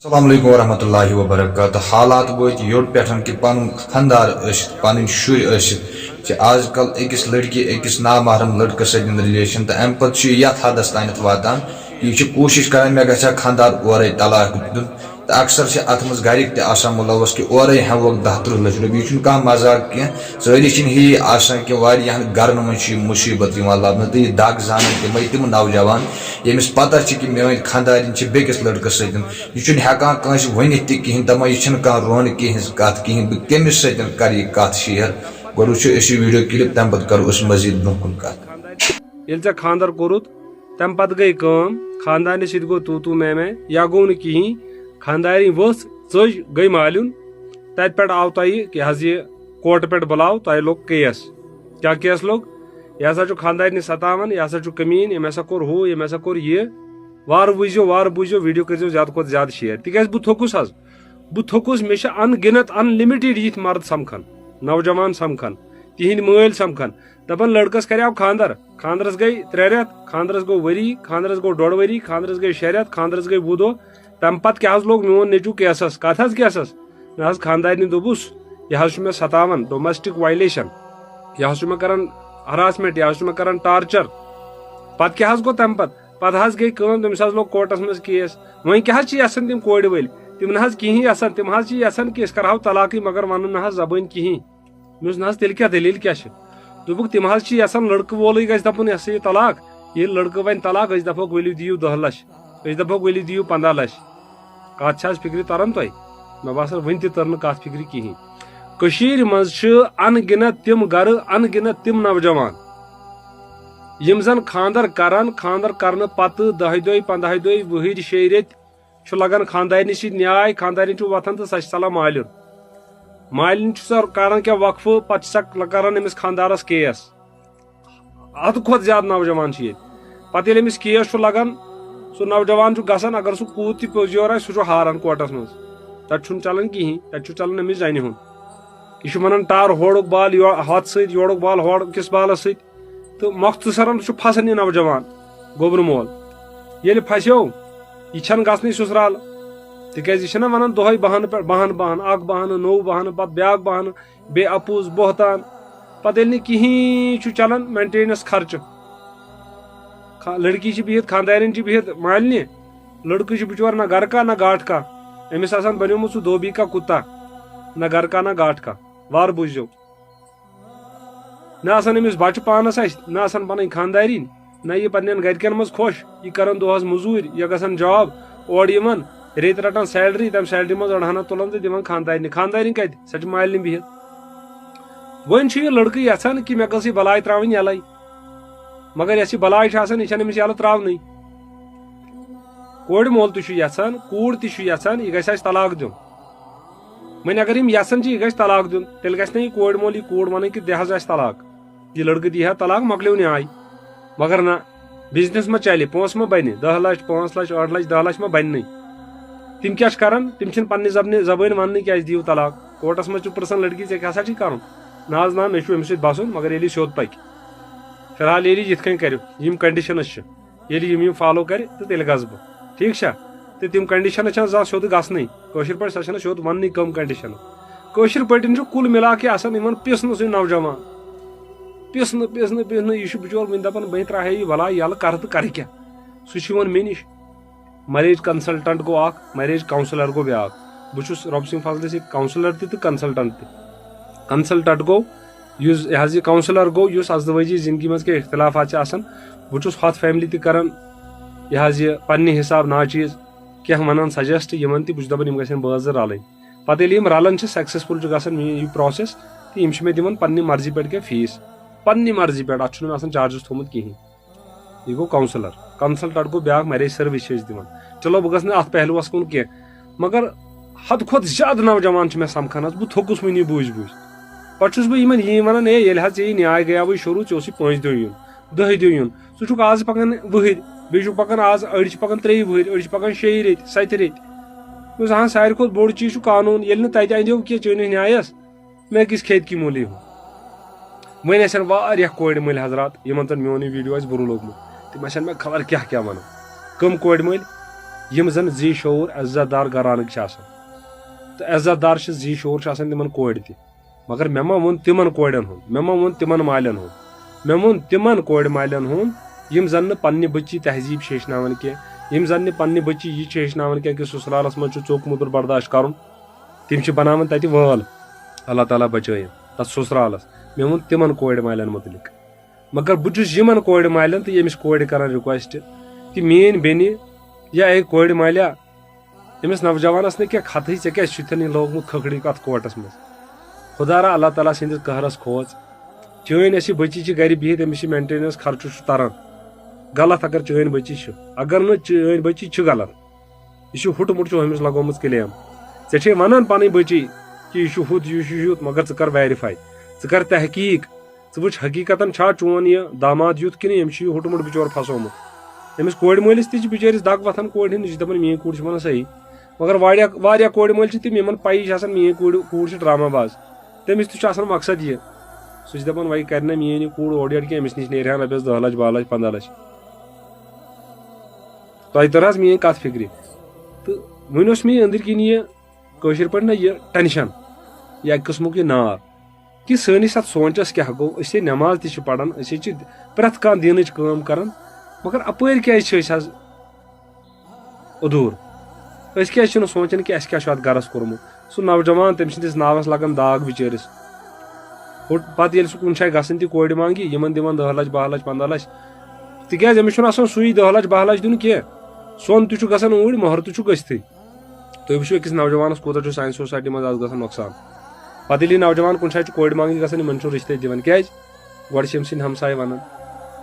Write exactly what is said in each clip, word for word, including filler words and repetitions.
السلام علیکم ورحمۃ اللہ وبرکاتہ۔ حالات وٲتۍ یوٚت پٮ۪ٹھ کہِ پنُن خانٛدار ٲسِتھ، پنٕنۍ شُرۍ ٲسِتھ، چھِ آز کل أکِس لڑکی أکِس نامحرم لڑکس سۭتۍ ریلیشن، تہٕ امہِ پتہٕ چھُ یہِ یتھ حدس تانٮ۪تھ واتان کہِ یہِ چھِ کوٗشش کران مےٚ گژھِ ہا خانٛدار اورے طلاق دیُن۔ تہٕ اکثر چھِ اتھ منٛز گرِکۍ تہِ آسان مُلوث کہِ اورے ہٮ۪موکھ دَہ تٕرٛہ لچھ رۄپیہِ۔ یہِ چھُنہٕ کانٛہہ مذاق کینٛہہ، سٲری چھِنہٕ ہی آسان کہِ واریاہن گرن منٛز چھُ یہِ مُصیبت یِوان لبنہٕ، تہٕ یہِ دگ زانن تِمے تِم نوجوان ییٚمِس پتہ چھِ کہِ میٲنۍ خانٛدارِنۍ چھِ بیٚکِس لڑکس سۭتۍ۔ یہِ چھُنہٕ ہٮ۪کان کٲنٛسہِ ؤنِتھ تہِ کِہیٖنۍ، دَپان، یہِ چھَنہٕ کانٛہہ رونقی ہِنٛز کَتھ کِہیٖنۍ، بہٕ کٔمِس سۭتۍ کَرٕ یہِ کَتھ شِیر؟ گۄڈٕ وٕچھِو أسۍ یہِ ویٖڈیو کِلِپ، تَمہِ پَتہٕ کَرو أسۍ مٔزیٖد برٛونٛہہ کُن کَتھ۔ ییٚلہِ ژےٚ خانٛدر کوٚرُتھ، تَمہِ پَتہٕ گٔے کٲم، خانٛدارنہِ سۭتۍ گوٚو تو تو میں میں، یا گوٚو نہٕ کِہیٖنۍ، خانٛدارِنۍ ؤژھ، ژٔج، گٔے مالیُن، تَتہِ پٮ۪ٹھ آو تۄہہِ یہِ حظ یہِ کورٹہٕ پٮ۪ٹھ بُلاو، تۄہہِ لوٚگ کیس۔ کیٛاہ کیس لوٚگ؟ یہِ ہسا چھُ خانٛدارنہِ ستاوان، یہِ ہسا چھُ کمیٖن، أمۍ ہسا کوٚر ہُہ، أمۍ ہسا کوٚر یہِ۔ وارٕ بوٗزِو، وارٕ بوٗزِو، ویٖڈیو کٔرۍزیو زیادٕ کھۄتہٕ زیادٕ شِیر، تِکیٛازِ بہٕ تھوٚکُس حظ۔ بہٕ تھوٚکُس، مےٚ چھِ ان گِنت، unlimited یِتھۍ مرد سمکھان، نوجوان سمکھان، تِہِنٛدۍ مٲلۍ سمکھان۔ دَپان، لٔڑکَس کریٛاو خانٛدر، خانٛدرَس گٔے ترٛےٚ رٮ۪تھ، خانٛدرَس گوٚو ؤری، خانٛدرَس گوٚو ڈۄڈ ؤری، خانٛدرَس گٔے شےٚ رٮ۪تھ، خانٛدرَس گٔے وُہ دۄہ۔ تَمہِ پَتہٕ کیٛاہ حظ لوٚگ میون نیٚچوٗ کیسَس؟ کَتھ حظ کیسَس؟ مےٚ حظ خانٛدارنہِ دوٚپُس، یہِ حظ چھُ مےٚ ستاوان، domestic violation، یہِ حظ چھُ مےٚ کران harassment، یہِ حظ چھُ مےٚ کران torture۔ پتہٕ کیٛاہ حظ گوٚو تَمہِ پتہٕ؟ پتہٕ حظ گٔے کٲم، تٔمِس حظ لوٚگ کورٹس منٛز کیس۔ وۄنۍ کیٛاہ حظ چھِ یژھان تِم کورِ وٲلۍ؟ تِم نہ حظ کِہیٖنۍ یژھان، تِم حظ چھِ یژھان کہِ أسۍ کرہاو طلاقٕے، مگر ونُن نہ حظ زبٲنۍ کِہیٖنۍ۔ مےٚ ووٚنُس، نہ حظ، تیٚلہِ کیٛاہ دٔلیٖل کیٛاہ چھِ؟ دوٚپُکھ، تِم حظ چھِ یژھان لڑکہٕ وولٕے گژھِ دپُن، یہِ ہسا یہِ طلاق۔ ییٚلہِ لڑکہٕ ونہِ طلاق، أسۍ دپوکھ، ؤلِو دِیِو دَہ لچھ، أسۍ دپوکھ، ؤلِو دِیِو پنٛداہ لچھ۔ کتھ چھِ حظ فکرِ تران تۄہہِ؟ مےٚ باسان، وٕنہِ تہِ تٔر نہٕ کتھ فکرِ کِہیٖنۍ۔ کٔشیٖرِ منٛز چھِ ان گنت تِم گرٕ، ان گنت تِم نوجوان، یِم زن خانٛدر کران، خانٛدر کرنہٕ پتہٕ دَہہِ دۄہہِ، پنٛداہہِ دۄہہِ، وُہٕرۍ، شیٚیہِ رٮ۪تۍ چھُ لگان خانٛدارنہِ سۭتۍ نیاے، خانٛدارِنۍ چھُ وۄتھان تہٕ سۄ چھِ ژلان مالیُن۔ مالیُن چھُ سۄ کران کینٛہہ وقفہٕ، پتہٕ چھِ سۄ کران أمِس خانٛدارس کیس۔ حدٕ کھۄتہٕ زیادٕ نوجوان چھِ ییٚتہِ۔ پتہٕ ییٚلہِ أمِس کیس چھُ لگان، سُہ نوجوان چھُ گژھان، اگر سُہ کوٗت تہِ پوٚز یور آسہِ، سُہ چھُ ہاران کورٹس منٛز۔ تتہِ چھُنہٕ چلان کِہیٖنۍ، تتہِ چھُ چلان أمِس زنہِ ہُنٛد۔ یہِ چھُ ونان، ٹار ہورُک بال یو-، ہۄتھ سۭتۍ، یورُک بال ہورٕ کِس بالس سۭتۍ۔ تہٕ مۄختصرن چھُ پھسان یہِ نوجوان گوٚبرٕ مول۔ ییٚلہِ پھسیو، یہِ چھَنہٕ گژھنٕے سُسرال، تِکیٛازِ یہِ چھِنہ وَنان دۄہَے بہانہٕ پٮ۪ٹھ بہانہٕ، بہانہٕ، اَکھ بہانہٕ، نوٚو بہانہٕ، پَتہٕ بیٛاکھ بہانہٕ، بیٚیہِ اَپُز، بہتان۔ پَتہٕ ییٚلہِ نہٕ کِہیٖنۍ چھُ چَلان، مینٹینَنس خرچہٕ۔ خا-، لڑکی چھِ بِہِتھ، خاندارِنۍ چھِ بِہِتھ مالنہِ، لڑکہٕ چھُ بِچور نہ گَرٕ کا نہ گاٹھ کا، أمِس آسان بَنیومُت سُہ دھوبی کا کُتا، نہ گَرٕ کا نہ گاٹھ کا۔ وارٕ بوٗزِو۔ نہ آسان أمِس بچہٕ پانس اَتھِ، نہ آسان پنٕنۍ خانٛدارِنۍ، نہ یہِ پننٮ۪ن گرِکٮ۪ن منٛز خۄش، یہِ کران دۄہس موٚزوٗرۍ، یا گژھان جاب، اورٕ یِوان، ریٚتۍ رٹان سیلری، تمہِ سیلری منٛز أڑہنا تُلان تہٕ دِوان خانٛدارنہِ۔ خانٛدارِنۍ کتہِ؟ سۄ چھِ مالنہِ بِہِتھ۔ وۄنۍ چھُ یہِ لڑکہٕ یژھان کہِ مےٚ گٔژھ یہِ بلاے ترٛاوٕنۍ یَلَے، مگر یۄس یہِ بلاے چھِ آسان، یہِ چھَنہٕ أمِس یَلہٕ ترٛاونٕے۔ کورِ مول تہِ چھُ یژھان، کوٗر تہِ چھُ یژھان، یہِ گژھِ اَسہِ طلاق دیُن۔ وۄنۍ اگر یِم یژھان چھِ یہِ گژھِ طلاق دیُن، تیٚلہِ گژھِ نہ یہِ کورِ مول یہِ کوٗر ونٕنۍ کہِ دِ حظ اَسہِ طلاق، یہِ لڑکہٕ دی ہا طلاق، مۄکلیو نیاے۔ مگر نہ، بزنس ما چلہِ، پونٛسہٕ ما بنہِ، دہ لچھ، پانٛژھ لچھ، ٲٹھ لچھ، دہ لچھ ما بنہِ نٕے؟ تِم کیٛاہ چھِ کران؟ تِم چھِنہٕ پننہِ زبنہِ، زبٲنۍ وننٕے کیٛازِ دِیِو طلاق۔ کورٹس منٛز چھُ پرژھان لڑکی، ژےٚ کیٛاہ سا چھُے کرُن؟ نہ حظ نہ، مےٚ چھُ أمِس سۭتۍ بسُن، مگر ییٚلہِ یہِ سیوٚد پکہِ۔ فی الحال ییٚلہِ یہِ یِتھ کٔنۍ کرِ، یِم کنڈیشنز چھِ، ییٚلہِ یِم یِم فالو کرِ، تہٕ تیٚلہِ گژھٕ بہٕ۔ ٹھیٖک چھا؟ تہٕ تِم کنڈیشنہٕ چھَنہٕ زانٛہہ سیوٚد گژھنٕے۔ کٲشِر پٲٹھۍ سۄ چھَنہٕ سیوٚد وَننٕے کٲم کنڈیشنہٕ۔ کٲشِر پٲٹھۍ چھُ کُل مِلا کے آسان یِمَن پِسنہٕ سۭتۍ نوجوان۔ پِسنہٕ، پِسنہٕ، پِسنہٕ، یہِ چھُ بِچور وٕنہِ دَپان، بہٕ ترٛاوٕ ہا یہِ بَلاے یَلہٕ، کَرٕ تہٕ کَرٕ کیٛاہ؟ سُہ چھُ یِوان مےٚ نِش۔ میریج کنسلٹنٹ گوٚو اَکھ، میریج کاؤنسلر گوٚو بیٛاکھ۔ بہٕ چھُس رۄب سٕنٛدِ فضلہٕ سۭتۍ کاؤنسلر تہِ تہٕ کنسلٹنٹ تہِ۔ کنسلٹنٹ گوٚو یُس یہِ حظ یہِ کاؤنسلر گوٚو، یُس ازدوٲجی زندگی منٛز کینٛہہ اختلافات چھِ آسان، بہٕ چھُس ہۄتھ فیملی تہِ کران یہِ حظ یہِ پننہِ حساب ناچیز کینٛہہ ونان، سجیسٹ یِمن تہِ، بہٕ چھُس دپان یِم گژھن بٲژ زٕ رلٕنۍ۔ پتہٕ ییٚلہِ یِم رلان چھِ، سکسیسفل چھُ گژھان میٲنۍ یہِ پروسیس، تہٕ یِم چھِ مےٚ دِوان پننہِ مرضی پٮ۪ٹھ کینٛہہ فیس، پننہِ مرضی پٮ۪ٹھ، اتھ چھُنہٕ مےٚ آسان چارجز تھوٚومُت کِہینۍ۔ یہِ گوٚو کاؤنسلر۔ کنسلٹنٹ گوٚو بیٛاکھ، میریج سروس چھِ أسۍ دِوان۔ چلو، بہٕ گژھٕ نہٕ اتھ پہلوس کُن کینٛہہ، مگر حد کھۄتہٕ زیادٕ نوجوان چھِ مےٚ سمکھان حظ، بہٕ تھوٚکُس وٕنی بوٗزۍ بوٗزۍ۔ پتہٕ چھُس بہٕ یِمن یی ونان، ہے، ییٚلہِ حظ ژےٚ یہِ نیاے گٔیاوٕے شروٗع، ژےٚ اوسُے پانٛژھِ دۄہہِ یُن، دَہہِ دۄہہِ یُن، ژٕ چھُکھ آز پکان وٕہٕرۍ، بیٚیہِ چھُکھ پکان آز، أڑۍ چھِ پکان ترٛیٚیہِ وٕہٕرۍ، أڑۍ چھِ پکان شیٚیہِ ریٚتۍ، ستہِ ریٚتۍ۔ بہٕ چھُس، اہن، ساروی کھۄتہٕ بوٚڑ چیٖز چھُ قانوٗن، ییٚلہِ نہٕ تتہِ اندیو کینٛہہ چٲنِس نیایس، مےٚ کِس کھیتہِ کی موٗلی ہُہ۔ وۄنۍ آسن واریاہ کورِ مٔلۍ حضرات، یِمن زن میون یہِ ویٖڈیو آسہِ بُرٕ لوٚگمُت، تِم آسن مےٚ خبر کیٛاہ کیٛاہ ونان۔ کٕم کورِ مٔلۍ؟ یِم زن ذی شعور عزت دار گرانٕکۍ چھِ آسان، تہٕ عزت دار چھِ، ذی شعور چھِ آسان تِمن کورِ تہِ۔ مگر مےٚ ما ووٚن تِمن کورٮ۪ن ہُنٛد، مےٚ ما ووٚن تِمن مالٮ۪ن ہُنٛد، مےٚ ووٚن تِمن کورِ مالٮ۪ن ہُنٛد، یِم زن نہٕ پننہِ بچی تہذیٖب چھِ ہیٚچھناوان کینٛہہ، یِم زن نہٕ پننہِ بچی یہِ چھِ ہیٚچھناوان کینٛہہ کہِ سسرالس منٛز چھُ ژوٚک موٚدُر برداشت کرُن۔ تِم چھِ بناوان تتہِ وٲل، اللہ تعالیٰ بچٲیِن، تتھ سسرالس۔ مےٚ ووٚن تِمن کورِ مالٮ۪ن مُتعلق۔ مگر بہٕ چھُس یِمن کورِ مالٮ۪ن تہٕ ییٚمِس کورِ کران request کہِ میٲنۍ بیٚنہِ یا اے کورِ مالیا، أمِس نوجوانس نہٕ کینٛہہ خطٕے، ژےٚ کیٛازِ چھُتھ یہِ لوگمُت کھکھڑی کتھ کوٹس منٛز؟ خدا را، اللہ تعالیٰ سٕنٛدِس قہرس کھوژ۔ چٲنۍ اَسہِ بچی چھِ گرِ بِہِتھ، أمِس چھِ maintenance خرچہٕ چھُ تران۔ غلط اگر چٲنۍ بچی چھِ، اگر نہٕ چٲنۍ بچی چھِ غلط، یہِ چھُ ہُٹہٕ مُٹہٕ چھُ أمِس لگومُت claim۔ ژےٚ چھے ونان پنٕنۍ بچی کہِ یہِ چھُ ہُتھ، یہِ چھُ یُتھ، مگر ژٕ کر verify، ژٕ کر تحقیق۔ ژٕ وٕچھ حقیقتاً چھا چون یہِ داماد یُتھ کِنہٕ أمِس چھُ یہِ ہُٹہٕ مُٹہٕ بِچور پھسومُت۔ أمِس کورِ مٲلِس تہِ چھِ بِچٲرِس دگ وۄتھان کورِ ہِنٛز، یہِ چھِ دَپان میٛٲنۍ کوٗر چھِ وَنان صحیح۔ مگر واریاہ، واریاہ کورِ مٲلۍ چھِ تِم، یِمَن پَیی چھِ آسان میٛٲنۍ کوٗر، کوٗر چھِ ڈرامہ باز۔ تٔمِس تہِ چھُ آسان مقصد یہِ، سُہ چھِ دَپان وۄنۍ کَرِ نہ میٛٲنۍ یہِ کوٗر اورٕ یورٕ کینٛہہ، أمِس نِش نیرِ ہا رۄپیَس دَہ لَچھ، باہ لَچھ، پنٛداہ لَچھ۔ تۄہہِ تٔر حظ میٛٲنۍ کَتھ فِکرِ؟ تہٕ وۄنۍ اوس مےٚ أنٛدٕرۍ کِنۍ یہِ کٲشِر پٲٹھۍ نہ یہِ tension، یہِ اَکہِ قٕسمُک یہِ نار۔ کہِ سٲنِس اَتھ سونٛچَس کیٛاہ گوٚو؟ أسۍ ہے نٮ۪ماز تہِ چھِ پَران، أسۍ ہے چھِ پرٛٮ۪تھ کانٛہہ دیٖنٕچ کٲم کَران، مگر اَپٲرۍ کیٛازِ چھِ أسۍ آز اُدوٗر؟ أسۍ کیٛازِ چھِنہٕ سونٛچان کہِ اَسہِ کیٛاہ چھُ اَتھ گَرَس کوٚرمُت؟ سُہ نوجوان، تٔمۍ سٕنٛدِس ناوَس لَگان داغ بِچٲرِس۔ ہُہ پَتہٕ ییٚلہِ سُہ کُنہِ جایہِ گژھان تہِ کورِ مانٛگہِ، یِمَن دِوان دَہ لَچھ، باہ لَچھ، پنٛداہ لَچھ، تِکیٛازِ أمِس چھُنہٕ آسان سُے دَہ لَچھ، باہ لَچھ دیُن کینٛہہ۔ سۄن تہِ چھُ گژھان اوٗرۍ، مۄہر تہِ چھُ گٔژھتھٕے۔ تُہۍ وٕچھِو أکِس نوجوانَس کوٗتاہ چھُ سانہِ society منٛز آز گژھان نۄقصان۔ پَتہٕ ییٚلہِ یہِ نوجوان کُنہِ جایہِ چھُ کورِ مانٛگنہِ گژھان، یِمَن چھُنہٕ رِشتے دِوان۔ کیٛازِ؟ گۄڈٕ چھِ أمۍ سٕنٛدۍ ہمساے وَنان،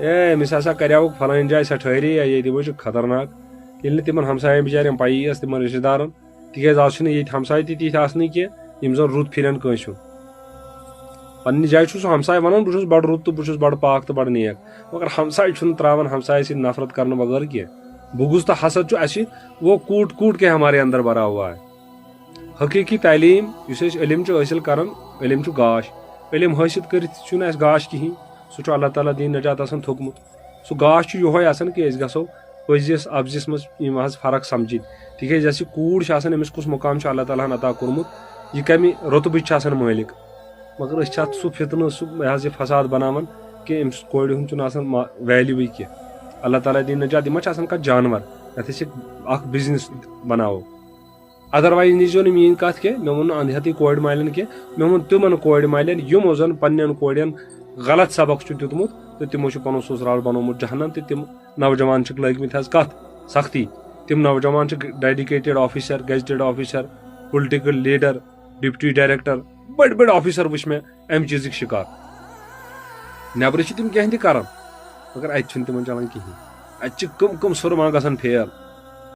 "اے، أمِس ہسا کَریوُکھ فلٲنۍ جایہِ سٮ۪ٹھٲے رے، یا ییٚتہِ وٕچھ خطرناک۔" ییٚلہِ نہٕ تِمَن ہمساین بِچارٮ۪ن پَیی ٲس، تِمَن رِشتہٕ دارَن، تِکیٛازِ آز چھِنہٕ ییٚتہِ ہمساے تہِ تِتھۍ آسنٕے کینٛہہ، یِم زَن رُت پھِرن کٲنٛسہِ ہُنٛد۔ پنٛنہِ جایہِ چھُ سُہ ہمساے وَنان، "بہٕ چھُس بَڑٕ رُت تہٕ بہٕ چھُس بَڑٕ پاک تہٕ بَڑٕ نیک"، مگر ہمساے چھُنہٕ ترٛاوان ہمسایَس سۭتۍ نفرت کرنہٕ بغٲر کینٛہہ۔ بُغض تہٕ حسد چھُ اَسہِ، وہ کوٗٹ کوٗٹ کے ہمارے اندر بھرا ہوا ہے۔ حقیٖقی تعلیٖم یُس أسۍ علم چھُ حٲصِل کران، علم چھُ گاش۔ علم حٲصِل کٔرِتھ چھُنہٕ اَسہِ گاش کِہیٖنۍ، سُہ چھُ اللہ تعالیٰ دِنۍ نجات آسان تھوٚکمُت۔ سُہ گاش چھُ یِہوٚے آسان کہِ أسۍ گژھو پٔزِس اَپزِس منٛز یِم حظ فرق سَمجِتھ۔ تِکیٛازِ یۄس یہِ کوٗر چھِ آسان، أمِس کُس مُقام چھُ اللہ تعالیٰ ہَن عطا کوٚرمُت، یہِ کَمہِ رۄتبٕچ چھِ آسان مٲلِک۔ مگر أسۍ چھِ اَتھ سُہ فِتنہٕ، سُہ یہِ حظ یہِ فساد بَناوان کہِ أمِس کورِ ہُنٛد چھُنہٕ آسان ما-، value کینٛہہ۔ اللہ تعالیٰ دِیِن نجات، یہِ ما چھِ آسان کانٛہہ جانوَر، یَتھ أسۍ اَکھ business بَناوو۔ Otherwise نیٖزیو نہٕ میٛٲنۍ کَتھ کینٛہہ، مےٚ ووٚن نہٕ اَنٛدہیٚتٕے کورِ مالٮ۪ن کینٛہہ، مےٚ ووٚن تِمَن کورِ مالٮ۪ن، یِمو زَن پنٛنٮ۪ن کورٮ۪ن غلط سبق چھُ دیُتمُت تہٕ تِمو چھُ پَنُن سُسرال بَنومُت جہنم، تہٕ تِم نوجوان چھِکھ لٲگمٕتۍ حظ کَتھ سختی۔ تِم نوجوان چھِ dedicated officer، gazetted officer، political leader، deputy director، بٔڑۍ بٔڑۍ officer وٕچھ مےٚ اَمہِ چیٖزٕکۍ شِکار۔ نٮ۪برٕ چھِ تِم کینٛہہ تہِ کَران، مگر اَتہِ چھُنہٕ تِمَن چَلان کِہیٖنۍ۔ اَتہِ چھِ کٕم کٕم سُرما گژھان fail۔